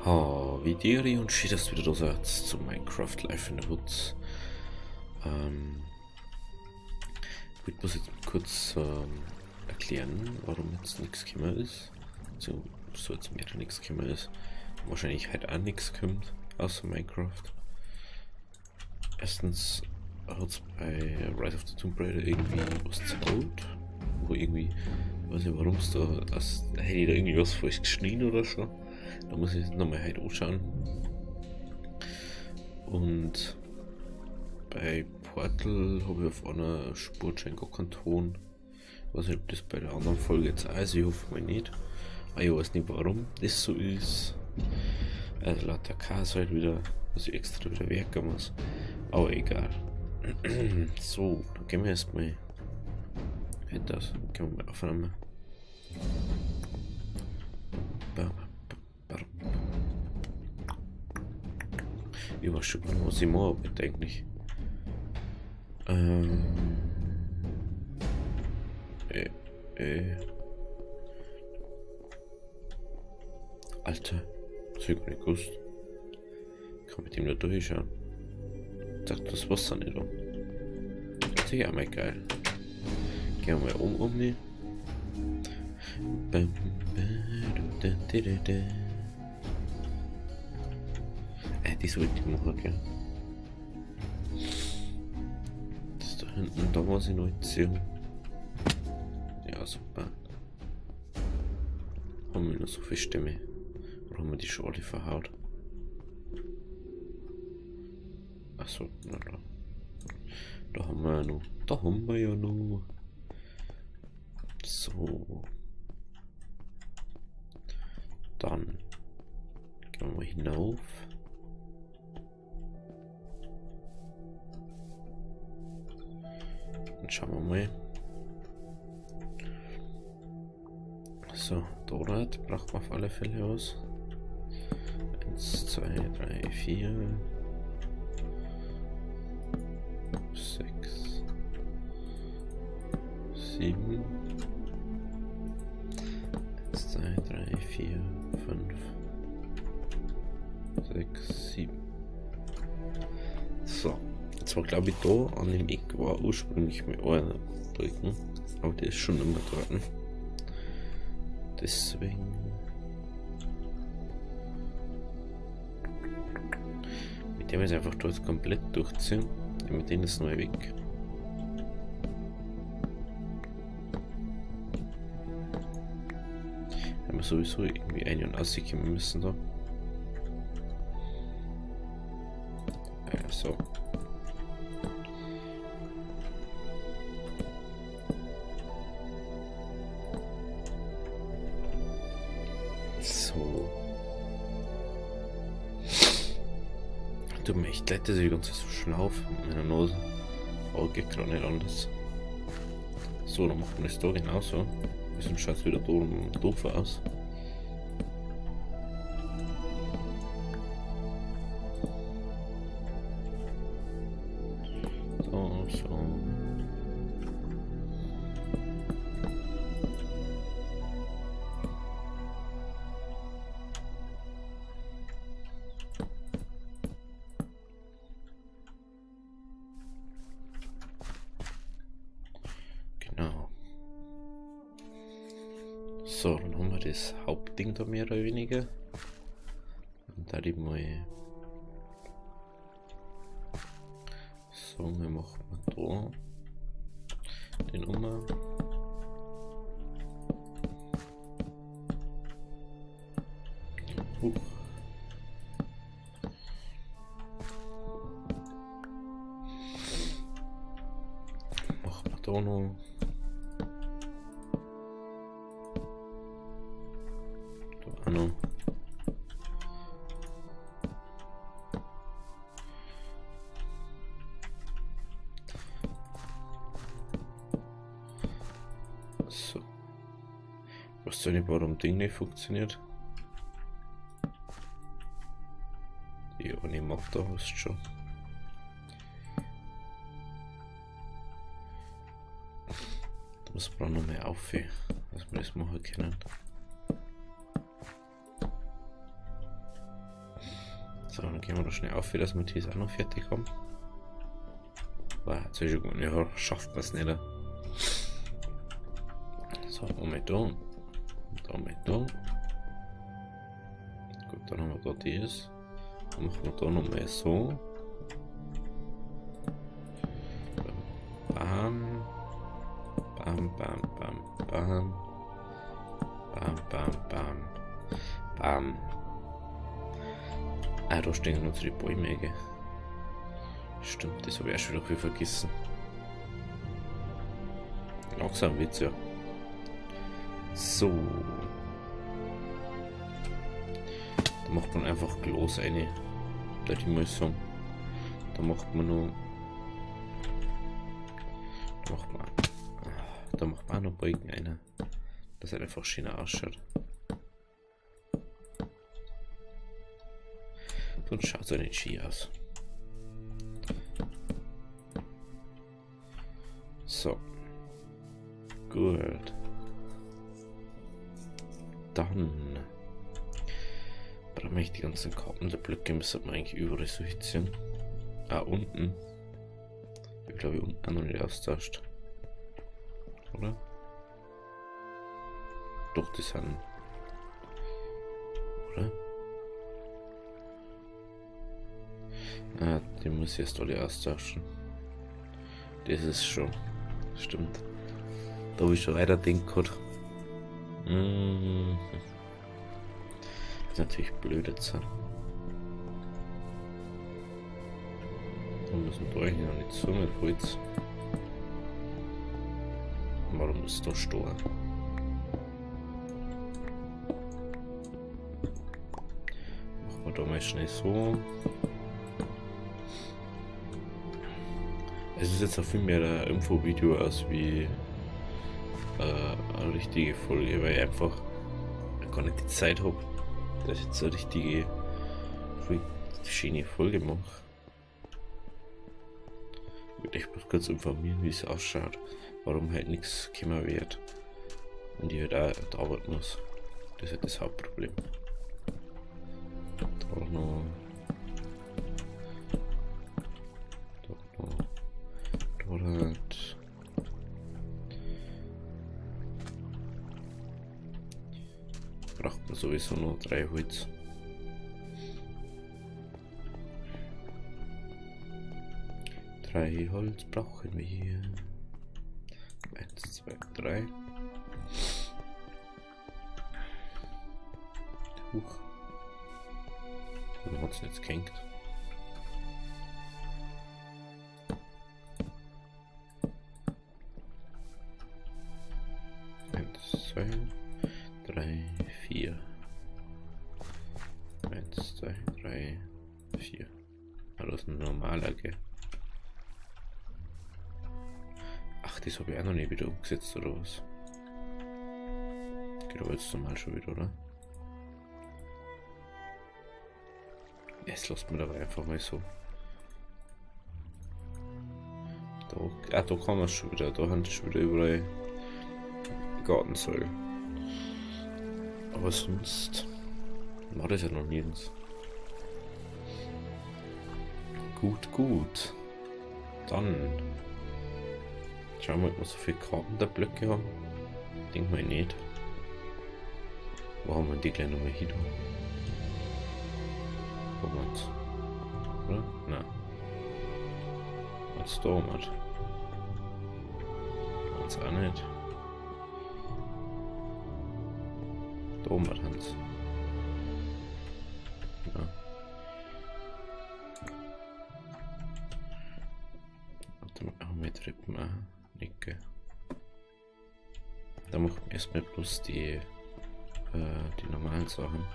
Ha, wie Diri und schön, dass du wieder da seid zu Minecraft Life in the Woods. Ich muss jetzt kurz erklären, warum jetzt nichts gekommen ist. So, so jetzt mehr nichts gekommen ist. Wahrscheinlich halt auch nichts kommt, außer Minecraft. Erstens hat's bei Rise of the Tomb Raider irgendwie was gezaut, wo irgendwie, ich weiß nicht warum es da, als hätte ich da irgendwie was falsch geschnitten oder so. Da muss ich nochmal halt anschauen. Und bei Portal habe ich auf einer Spur schon gar keinen Ton. Ich weiß nicht, ob das bei der anderen Folge jetzt auch ist, ich hoffe mal nicht. Aber ich weiß nicht, warum das so ist. Also lauter Chaos halt wieder, was ich extra wieder werken muss. Aber egal. So, dann gehen wir erstmal das. Gehen wir mal Aufnahme. Ich weiß schon gar nicht, was ich mache heute eigentlich. Alter, das hab ich gar nicht gewusst. Ich kann mit dem da durchschauen. Sagt das Wasser nicht um. Das ist ja auch mal geil. Gehen wir mal um mich. Die sollte ich machen, gell? Das da hinten, da muss ich noch ziehen. Ja, super. Haben wir noch so viele Stämme? Oder haben wir die schon alle verhaut? Achso, na da. Da haben wir ja noch. Da haben wir ja noch. So. Dann gehen wir mal hinauf. Und schauen wir mal. So, dort braucht man auf alle Fälle was. 1, 2, 3, 4, 6, 7, 1, 2, 3, 4, 5, 6, 7. So, jetzt war glaube ich da an dem Eck war ursprünglich mal einer drücken, aber der ist schon immer dort. Deswegen mit dem jetzt einfach dort komplett durchziehen, mit denen ist neu weg. Haben wir sowieso irgendwie eine und auskommen müssen da. Ja, so. So. Tut mir echt leid, dass ich die ganze Zeit so schlaufe mit meiner Nase. Aber geht gerade nicht anders. So, dann macht man das da genauso. Sonst schaut es wieder doof aus. So, so. Genau. So, dann haben wir das Hauptding da mehr oder weniger. Und da die mal so, wir machen da den Nummer. Huch. Machen wir da noch. Da auch noch. So. Ich weiß zwar nicht, warum Ding nicht funktioniert. Die eine Map da hast du schon. Da muss man noch mehr auf, dass wir das machen können. Gehen wir da schnell auf, dass wir das auch noch fertig haben. War hat sich schon gut, ja, schafft man es nicht. So, einmal da. Und einmal da. Gut, dann haben wir da das. Dann machen wir da nochmal so. Bam. Bam, bam, bam, bam. Bam, bam, bam. Bam. Ah, da stehen noch die Bäume, gell? Stimmt, das habe ich auch schon wieder vergessen. Langsam wird's ja. So. Da macht man einfach Glas rein. Da ich mal sagen. Da macht man nur. Da macht man. Da macht man auch noch Balken rein. Dass er einfach schöner ausschaut. Sonst schaut es ja nicht schön aus. So. Gut. Dann brauchen wir die ganzen Karten der Blöcke, müssen wir eigentlich überall so hinziehen. Ah, unten. Ich glaube, unten auch noch nicht austauscht. Oder? Doch, die sind. Oder? Ah, die muss ich erst alle austauschen. Das ist schon. Stimmt. Da habe ich schon weiter denkt gehabt. Das ist natürlich blöd jetzt. Da müssen wir eigentlich noch nicht zu mit Holz. Warum ist da Stor? Machen wir da mal schnell so. Es ist jetzt auch viel mehr ein Infovideo als wie eine richtige Folge, weil ich einfach gar nicht die Zeit hab, dass ich jetzt eine richtige, schöne Folge mache. Ich würde euch bloß kurz informieren, wie es ausschaut, warum halt nichts kommen wird und ich halt auch arbeiten muss. Das ist halt das Hauptproblem. Da noch. Da noch. Dort. Braucht man sowieso nur 3 Holz. 3 Holz brauchen wir hier. 1, 2, 3. Huch. Warum hat's denn jetzt gehängt? 1, 2, 3, 4. 1, 2, 3, 4. Ah, das ist ein normaler, gell? Ach, das hab ich auch noch nicht wieder umgesetzt, oder was? Geht aber jetzt normal schon wieder, oder? Es lässt mir aber einfach mal so. Da, da kann man schon wieder, da haben sie schon wieder überall Gartensäulen. Aber sonst war das ja noch nirgends. Gut, gut. Dann schauen wir, ob wir so viele Karten der Blöcke haben. Denk mal nicht. Wo haben wir die gleich nochmal hin? Moment. Oder? Nein. Was da mit? Ganz auch nicht. Da mit Hans. Ja. Warte mal, haben wir Treppen auch? Nicke. Da machen wir erstmal bloß die normalen Sachen.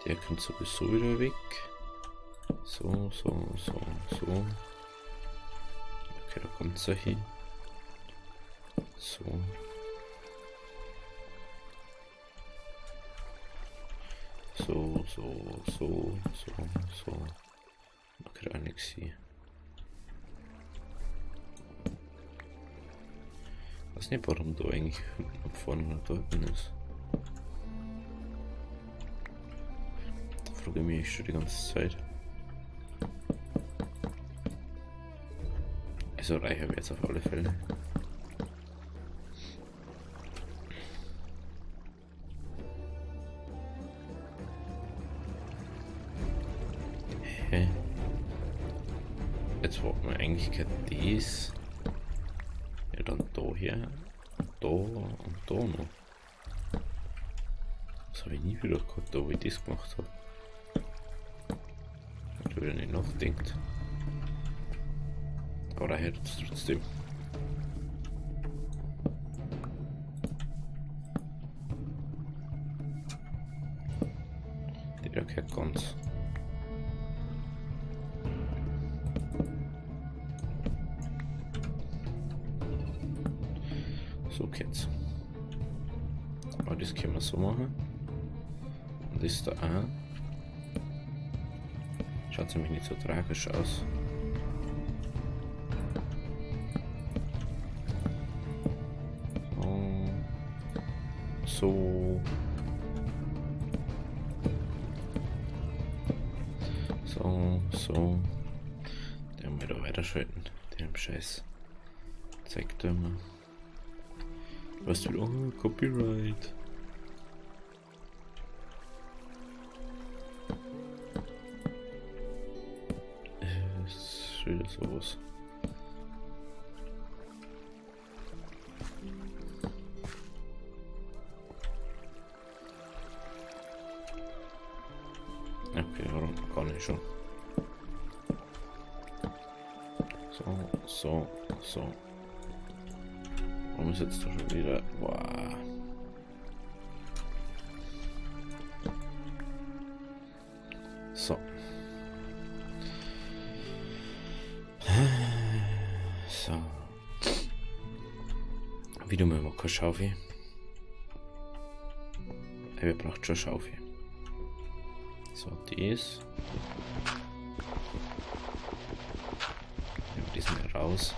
Der kommt sowieso wieder weg. So, so, so, so. Okay, da kommt's ja hin. So. So, so, so, so, so. Okay, da nix hier. Ich weiß nicht, warum da eigentlich vorne noch dort ist. Da frage ich mich schon die ganze Zeit. Also reicher wird es auf alle Fälle. Hä? Jetzt wollten wir eigentlich kein das. Ja, dann da her, da und da noch. Das habe ich nie wieder gehabt, da wo ich das gemacht habe. Ich habe wieder nicht nachdenkt. Aber da hält es trotzdem. Der gehört ganz. So geht's. Aber das können wir so machen. Und das da auch. Schaut nämlich nicht so tragisch aus. So. So, so. Den wir da weiterschalten. Den Scheiß. Zeigt er immer. Was du? Oh, Copyright. Ist wieder sowas. Okay, warum kann ich schon. So, so, so. Warum ist jetzt da schon wieder? Wow. So. So. Wieder mal keine Schaufel. Wir brauchen schon Schaufel. So, das. Nehmen wir das mal raus.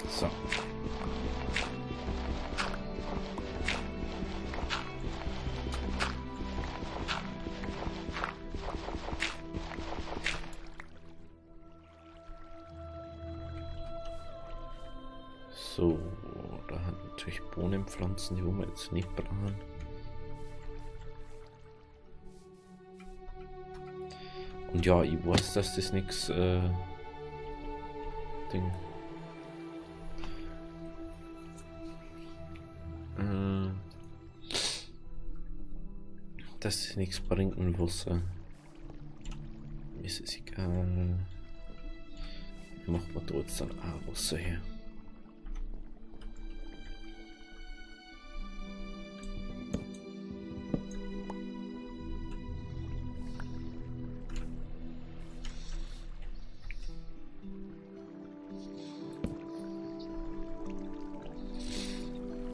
So. So, da haben wir natürlich Bohnenpflanzen, die wollen wir jetzt nicht brauchen. Und ja, ich weiß, dass das nix, Ding. Dass das nichts bringt mit Wasser. Mir ist es egal. Macht man da jetzt dann auch Wasser her.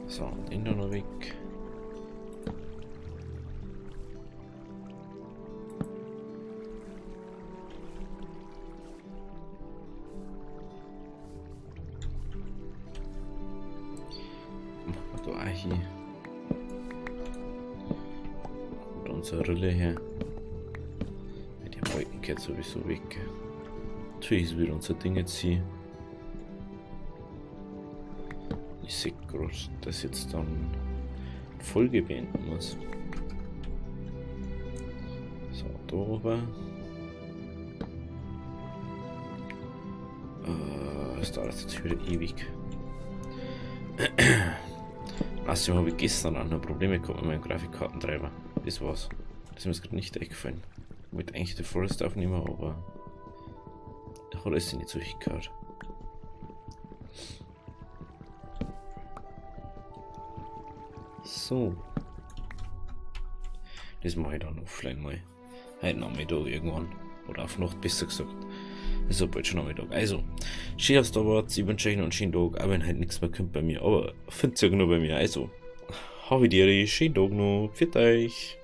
So, und den da noch weg. Machen wir da auch hin. Und unsere Rille her. Die Wolken geht sowieso weg. Natürlich ist wieder unser Ding jetzt hier. Ich seh grad, dass ich jetzt dann die Folge beenden muss. So, da oben. Das dauert jetzt wieder ewig. Außerdem habe ich gestern auch noch Probleme gehabt mit meinem Grafikkartentreiber. Das war's. Das ist mir jetzt grad nicht eingefallen. Ich wollte eigentlich The Forest aufnehmen, aber hat alles nicht so hingehört. So. Das mache ich dann offline mal. Heute Nachmittag irgendwann. Oder auf Nacht besser gesagt. Ist ja bald schon Nachmittag. Also, schön, dass ihr da wart. Ich wünsche euch noch einen schönen Tag, auch wenn halt nichts mehr kommt bei mir. Aber findet ja genug bei mir. Also, habe die Ehre, schönen Tag noch. Pfiat euch.